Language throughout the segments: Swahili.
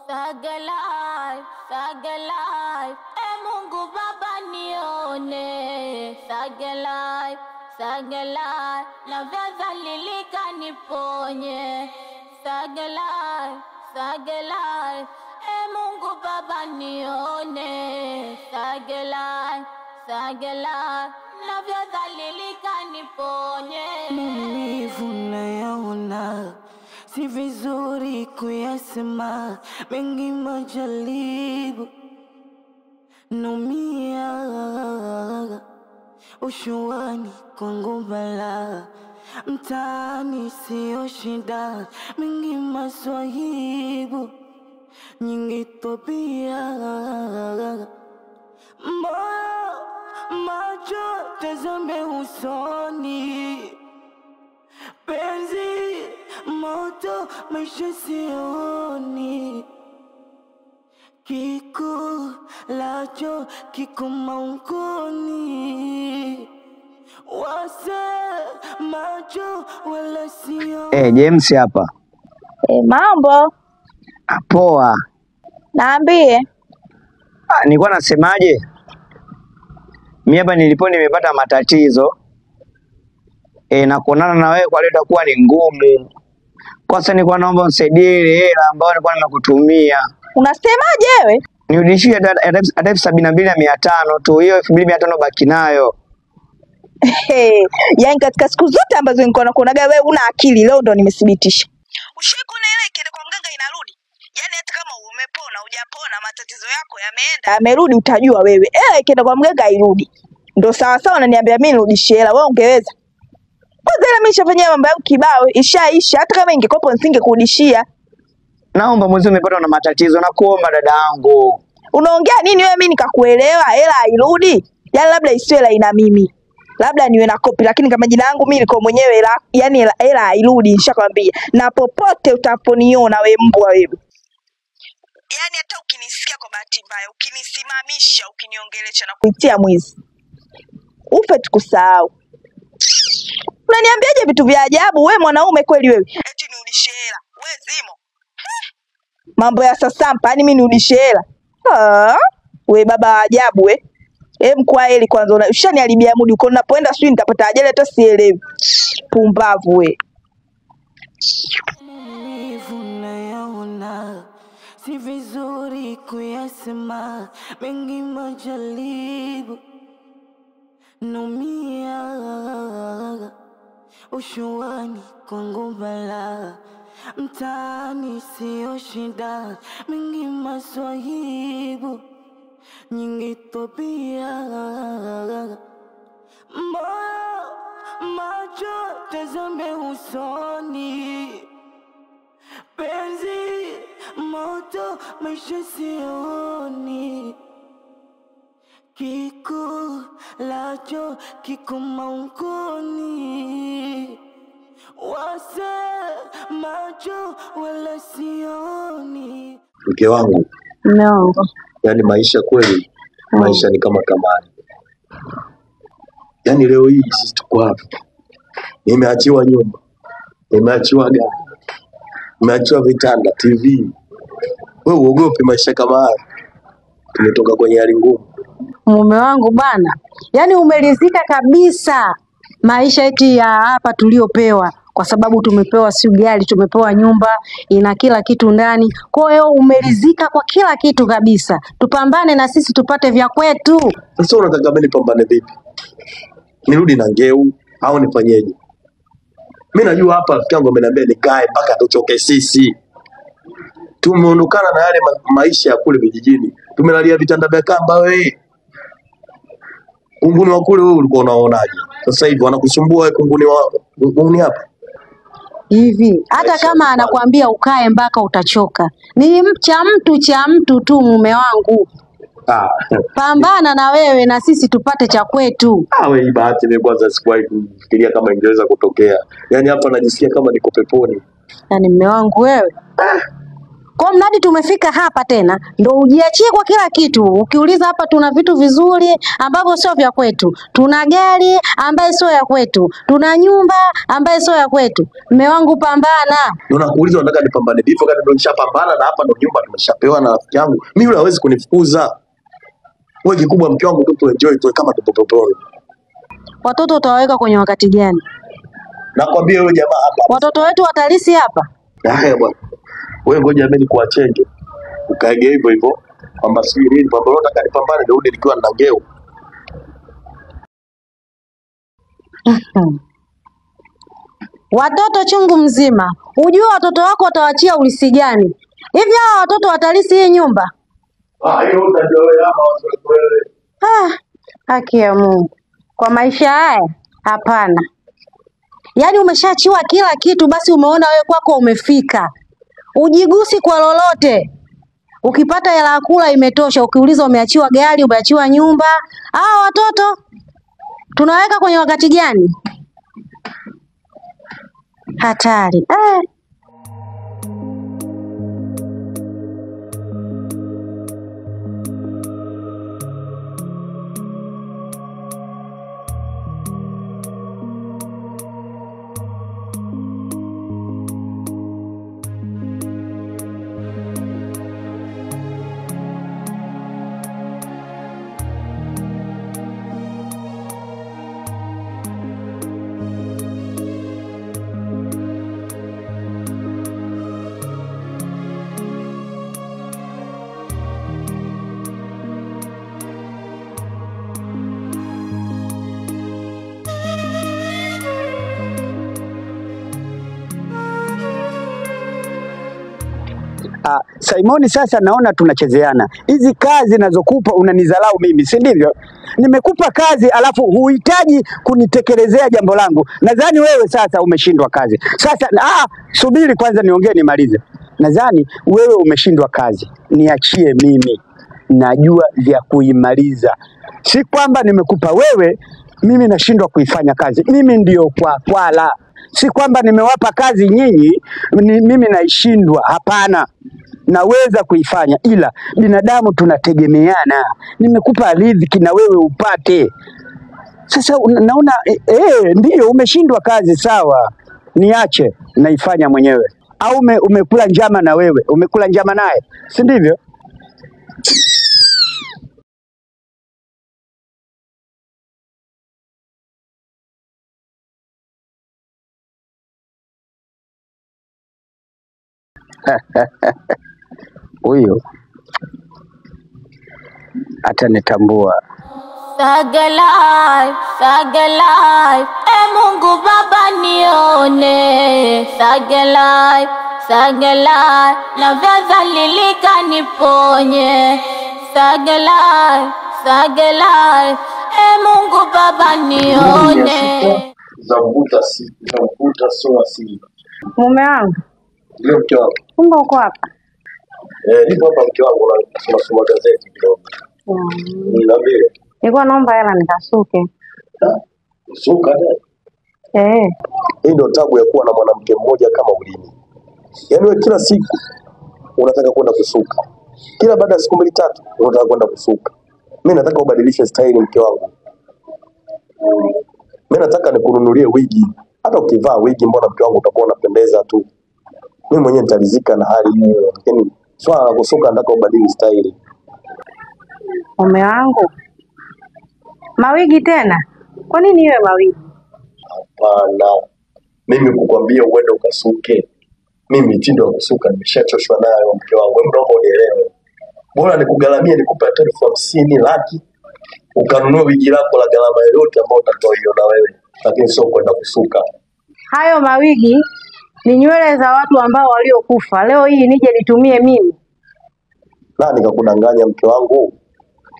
Thug life, thug life. E Mungu Baba nione. Thug life, thug life. Navyodhalilika niponye. Thug life, thug life. E Mungu Baba nione. Thug life, thug life. Navyodhalilika niponye. Maumivu nayaona, si vizuri kuyasema, mengi majaribu, naumia, ushuani kwangu balaa, mtaani sio shida, mengi maswahibu, nyingi tabia, moyo macho tazame usoni, penzi moto maisha sioni, kikulacho kiko maungoni, wase macho wala sioni. James hapa. Mambo, Poa. naambie. Nilikuwa nasemaje? Mimi hapa nilipo nimepata matatizo. Na kuonana na wewe kwa leo itakuwa ni ngumu. Kwanza nilikuwa naomba unisaidie ile hela ambayo nilikuwa nimekutumia. Unasemaje wewe? Nirudishie hata 72,500 tu. Hiyo 2,500 baki nayo. Hey, yaani katika siku zote ambazo nilikuwa nakuonaga wewe una akili, leo ndo nimethibitisha. Ushaikuona hela ikienda kwa mganga inarudi? Yaani hata kama umepona hujapona, matatizo yako yameenda, amerudi, utajua wewe. Hela ikienda kwa mganga hairudi. Ndo sawa sawa unaniambia mimi nirudishie hela, wewe ungeweza? Kwanza hela mimi nishafanyia mambo yangu kibao, ishaisha. Hata kama ingekuwepo nisingekurudishia. Naomba mwezi umepata na matatizo na kuomba dada yangu. Unaongea nini wewe? Mimi nikakuelewa, hela hairudi? Yaani labda isiwe hela ina mimi, labda niwe na kopi, lakini kama jina langu mimi niko mwenyewe, hela yani hela hairudi, nishakwambia. Na popote utaponiona we mbwa wewe, yaani hata ukinisikia kwa bahati mbaya, ukinisimamisha, ukiniongelesha na kuitia mwizi, ufe tukusahau. Unaniambiaje vitu vya ajabu we mwanaume kweli wewe? Eti nirudishe hela, we zimo mambo ya sasampa, yaani mimi nirudishe hela? Ah, we baba wa ajabu we. Em, kwa heri kwanza, ushaniharibia mudi uko ninapoenda, sijui nitapata ajali hata sielewi. Pumbavu we. Maumivu nayaona, si vizuri kuyasema, mengi majaribu, naumia, ushuani kwangu balaa, mtaani sio shida, mengi maswahibu, nyingi tabia, moyo macho tazame usoni, penzi moto maisha sioni, kikulacho kiko maungoni, wase macho wala sioni. Mke wangu, No. yani maisha kweli, maisha ni kama kamari. Yani leo hii sisi tuko hapa, nimeachiwa nyumba, nimeachiwa gari, nimeachiwa vitanda, TV. Wewe uogopi maisha kama haya? Tumetoka kwenye hali ngumu. Mume wangu bana, yaani umelizika kabisa maisha eti ya hapa tuliopewa, kwa sababu tumepewa si gari, tumepewa nyumba ina kila kitu ndani. Kwa hiyo umelizika kwa kila kitu kabisa. Tupambane na sisi tupate vya kwetu. Sasa unataka mimi nipambane vipi? Nirudi na ngeu au nifanyeje? Mimi najua hapa rafiki yangu ameniambia nikae mpaka tuchoke sisi. Tumeondokana na yale maisha ya kule vijijini, tumelalia vitanda vya kamba. Wewe kunguni wa kule wewe ulikuwa unaonaje? Sasa hivi wanakusumbua wewe kunguni wa kunguni hapa. Hivi hata Maisha kama ni anakuambia ukae mpaka utachoka, ni cha mtu tu, mume wangu. Ah, Pambana na wewe na sisi tupate cha kwetu. wewe hii bahati mimi kwanza sikuwahi kufikiria kama ingeweza kutokea. Yaani hapa najisikia kama niko peponi. Yaani mume wangu wewe, Kwa mradi tumefika hapa tena, ndo ujiachie kwa kila kitu. Ukiuliza hapa tuna vitu vizuri ambavyo sio vya kwetu, tuna gari ambaye sio ya kwetu, tuna nyumba ambaye sio ya kwetu. Mme wangu, pambana. Ndio nakuuliza unataka nipambane vipi wakati ndio nishapambana na hapa ndio nyumba tumeshapewa na rafiki yangu. Mimi yule hawezi kunifukuza. Wewe kikubwa mke wangu tu tu enjoy tu kama tupo peponi. Watoto utawaweka kwenye wakati gani? Nakwambia yule jamaa hapa. Watoto wetu watalisi hapa. Haya bwana. Wewe ngoja mimi nikuachenge. Ukaege hivyo hivyo kwamba sijui nini kwamba wewe unataka nipambane nirudi nikiwa na ngeu. Watoto chungu mzima, ujue watoto wako watawachia ulisi gani? Hivi hawa watoto watalisi hii nyumba? Ah, hiyo utajua wewe ama watoto wewe. Ah, haki ya Mungu, kwa maisha haya hapana. Yaani umeshaachiwa kila kitu, basi umeona wewe kwako umefika, ujigusi kwa lolote. Ukipata hela ya kula imetosha. Ukiuliza umeachiwa gari, umeachiwa nyumba. Hawa watoto tunaweka kwenye wakati gani? Hatari eh. Simoni, sasa naona tunachezeana. Hizi kazi nazokupa unanizalau mimi, si ndivyo? Nimekupa kazi alafu huhitaji kunitekelezea jambo langu. Nadhani wewe sasa umeshindwa kazi. Sasa subiri kwanza niongee nimalize. Nadhani wewe umeshindwa kazi, niachie mimi, najua vya kuimaliza. Si kwamba nimekupa wewe, mimi nashindwa kuifanya kazi. Mimi ndio kwa kwala. Si kwamba nimewapa kazi nyinyi, mimi naishindwa. Hapana, naweza kuifanya, ila binadamu tunategemeana. Nimekupa riziki na wewe upate. Sasa naona ndiyo umeshindwa kazi, sawa, niache naifanya mwenyewe. Au umekula njama na wewe, umekula njama naye, si ndivyo? Huyu atanitambua. Thug life, thug life. E Mungu Baba nione. Thug life, thug life. Navyodhalilika niponye. Thug life, thug life. E Mungu Baba nione. Za mvuta si, za mvuta sio asili. Mume wangu, Ndio mke wangu. kumbe uko hapa? Nipo hapa mke wangu, nasoma soma gazeti kidogo. Niambie. Nilikuwa naomba hela nikasuke. Suka ne? Hii ndio tabu ya kuwa na mwanamke mmoja kama ulimi. Yaani wewe kila siku unataka kwenda kusuka. Kila baada ya siku mbili tatu unataka kwenda kusuka. Mimi nataka ubadilishe staili mke wangu. Mimi nataka nikununulie wigi. Hata ukivaa wigi mbona mke wangu utakuwa unapendeza tu. Mimi mwenyewe nitaridhika na hali hiyo, lakini swala la kusuka nataka ubadili staili. Mume wangu, mawigi tena? Kwa nini iwe mawigi? Hapana. Mimi kukwambia uende ukasuke. Mimi mitindo ya kusuka nimeshachoshwa nayo mke wangu. Hebu naomba unielewe. Bora nikugharamie nikupe hata 50,000 laki ukanunue wigi lako la gharama yoyote ambayo utatoiona wewe, lakini sio kwenda kusuka. Hayo mawigi ni nywele za watu ambao waliokufa. Leo hii nije nitumie mimi? Na nikakudanganya mke wangu.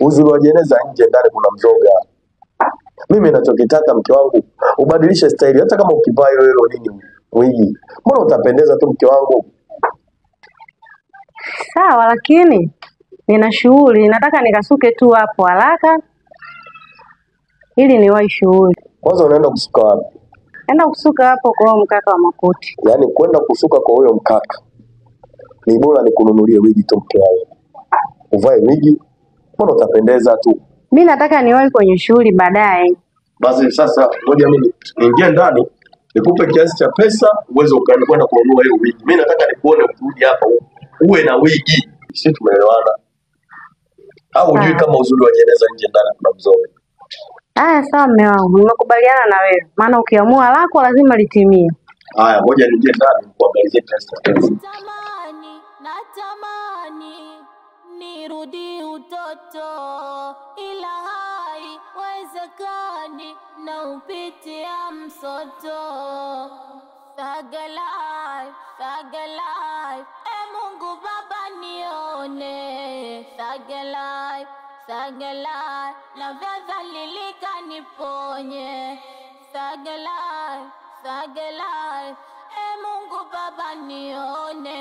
Uzuri wa jeneza nje, ndani kuna mzoga. Mimi ninachokitaka mke wangu, ubadilishe staili. Hata kama ukivaa hilo hilo nini wigi, mbona utapendeza tu mke wangu. Sawa, lakini nina shughuli, nataka nikasuke tu hapo haraka ili niwahi shughuli. Kwanza unaenda kusuka wapi? Naenda kusuka hapo kwa huyo mkaka wa makoti. Yaani kwenda kusuka kwa huyo mkaka Ni bora nikununulie wigi tu, mke wangu, uvae wigi, mbona utapendeza tu. Mi nataka niwahi kwenye shughuli baadaye. Basi sasa, ngoja mimi niingie ndani nikupe kiasi cha pesa uweze ukaenda kwenda kununua hiyo wigi. Mimi nataka nikuone ukirudi hapa uwe na wigi. Sisi tumeelewana au hujui Sawa. kama uzuri wa jeneza nje ndani kuna mzoga? Aya, sawa mme wangu, nimekubaliana na wewe, maana ukiamua lako lazima litimie. Haya, ngoja niingie ndani nikuangalizie kiasi cha pesa. Tamani natamani nirudi utoto, ila haiwezekani na upitia msoto. Thug life, thug life, e Mungu Baba nione. Thug life, thug life, navyodhalilika niponye. Thug life, thug life, e Mungu Baba nione.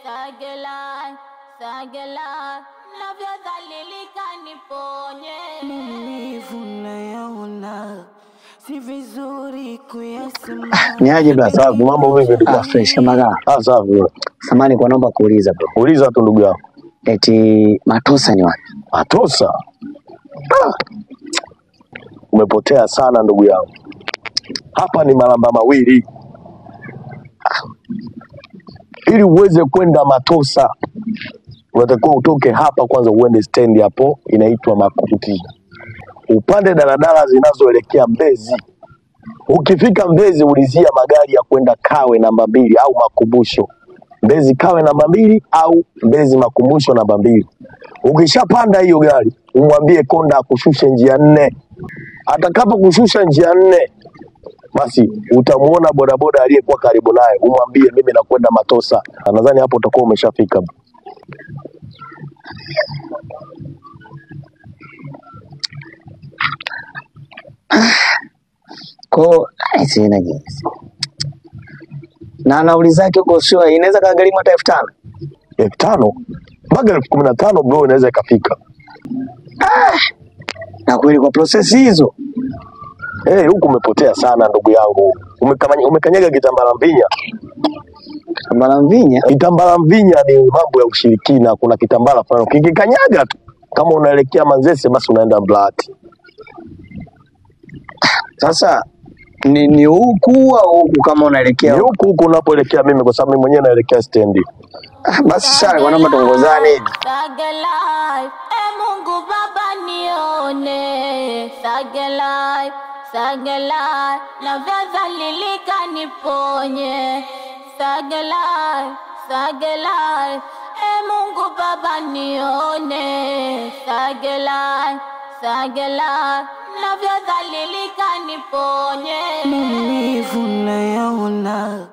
Thug life, thug life, navyodhalilika niponye. Maumivu nayaona, si vizuri kuyasema. Ni aje brother? Safi, mambo vipi ndugu Ah, yangu? fresh kama kaa. Ah, safi. Samahani kwa naomba kuuliza bro. Uliza tu ndugu yangu. Eti Matosa ni wapi? Matosa? Ah, umepotea sana ndugu yangu. Hapa ni malamba mawili. Ili uweze kwenda Matosa unatakiwa utoke hapa kwanza uende stendi hapo inaitwa Makuti, upande daladala zinazoelekea Mbezi. Ukifika Mbezi ulizia magari ya kwenda Kawe namba 2 au Makumbusho. Mbezi Kawe namba 2 au Mbezi Makumbusho namba 2. Ukishapanda hiyo gari umwambie konda akushushe njia 4. Atakapokushusha njia 4, basi utamuona bodaboda aliyekuwa karibu naye, umwambie mimi nakwenda Matosa. Nadhani hapo utakuwa umeshafika. Ko sina jinsi. Na nauli zake huko sio inaweza kagharimu hata 5,000. 5,000 mpaka 15,000 bro, inaweza ikafika. Na kweli kwa prosesi hizo. Eh, huku umepotea sana ndugu yangu. Umekanyaga kitambala mvinya. Kitambala mvinya? Kitambala mvinya ni mambo ya ushirikina. Kuna kitambala fulani ukikikanyaga tu kama unaelekea Manzese basi unaenda Mblati. Sasa ni huku au huku kama unaelekea Ni huku huku unapoelekea mimi, kwa sababu mimi mwenyewe naelekea stendi. Ah, basi sawa, kwa naomba tuongozane hivi. Thug life, e Mungu Baba nione. Thug life, thug life, navyodhalilika niponye. Thug life, thug life, e Mungu Baba nione. Thug life, thug life, navyodhalilika niponye. Maumivu nayaona,